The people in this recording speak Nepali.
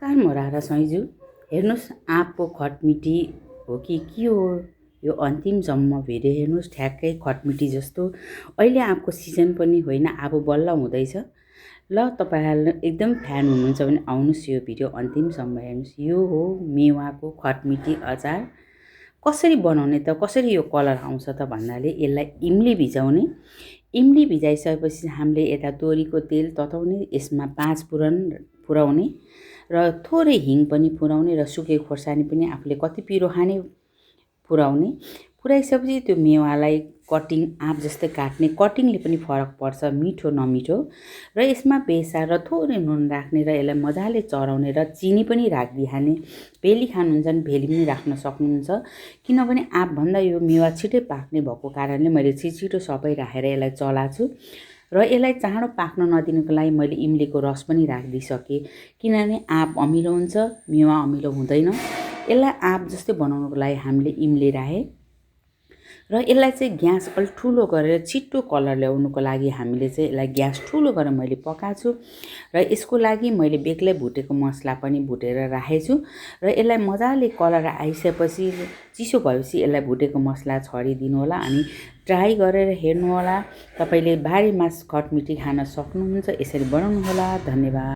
कामहरा र सैजु हेर्नुहोस् आँपको खटमिठी हो कि के हो यो अन्तिमसम्म भिडियो हेर्नुहोस्। ठ्याक्कै खटमिठी जस्तो अहिले आँपको सिजन पनि होइन, अब बल्ल हुँदैछ। ल तपाईँहरूले एकदम फ्यान हुनुहुन्छ भने आउनुहोस् यो भिडियो अन्तिमसम्म हेर्नुहोस्। यो हो मेवाको खटमिठी अचार। कसरी बनाउने त, कसरी यो कलर आउँछ त भन्नाले यसलाई इम्ली भिजाउने। इम्ली भिजाइसकेपछि हामीले यता तोरीको तेल तताउने, यसमा 5 फुरन पुर्याउने र थोरै हिङ पनि पुर्याउने र सुकेको खोर्सानी पनि आफूले कति पिरो खाने पुर्याउने। पुर्याइसकेपछि त्यो मेवालाई कटिङ आँप जस्तै काट्ने। कटिङले पनि फरक पर्छ मिठो नमिठो। र यसमा बेसा र थोरै नुन राख्ने र यसलाई मजाले चढाउने र चिनी पनि राखिदिहाल्ने। भेली खानुहुन्छ भने भेली पनि राख्न सक्नुहुन्छ, किनभने आँपभन्दा यो मेवा छिटै पाक्ने भएको कारणले मैले छिटो सबै राखेर यसलाई चलाएको छु। र यसलाई चाँडो पाक्न नदिनुको लागि मैले इम्लीको रस पनि राखिदिइसकेँ, किनभने आँप अमिलो हुन्छ, मेवा अमिलो हुँदैन। यसलाई आँप जस्तै बनाउनुको लागि हामीले इम्ली राखेँ र यसलाई चाहिँ ग्यास अलिक ठुलो गरेर छिटो कलर ल्याउनुको लागि हामीले चाहिँ यसलाई ग्यास ठुलो गरेर मैले पकाएको छु। र यसको लागि मैले बेग्लै भुटेको मसला पनि भुटेर राखेको छु। र यसलाई मजाले कलर आइसकेपछि चिसो भएपछि यसलाई भुटेको मसला छरिदिनु होला अनि ट्राई गरेर हेर्नु होला। तपाईँले बारी मास खटमिठी खान सक्नुहुन्छ, यसरी बनाउनु होला। धन्यवाद।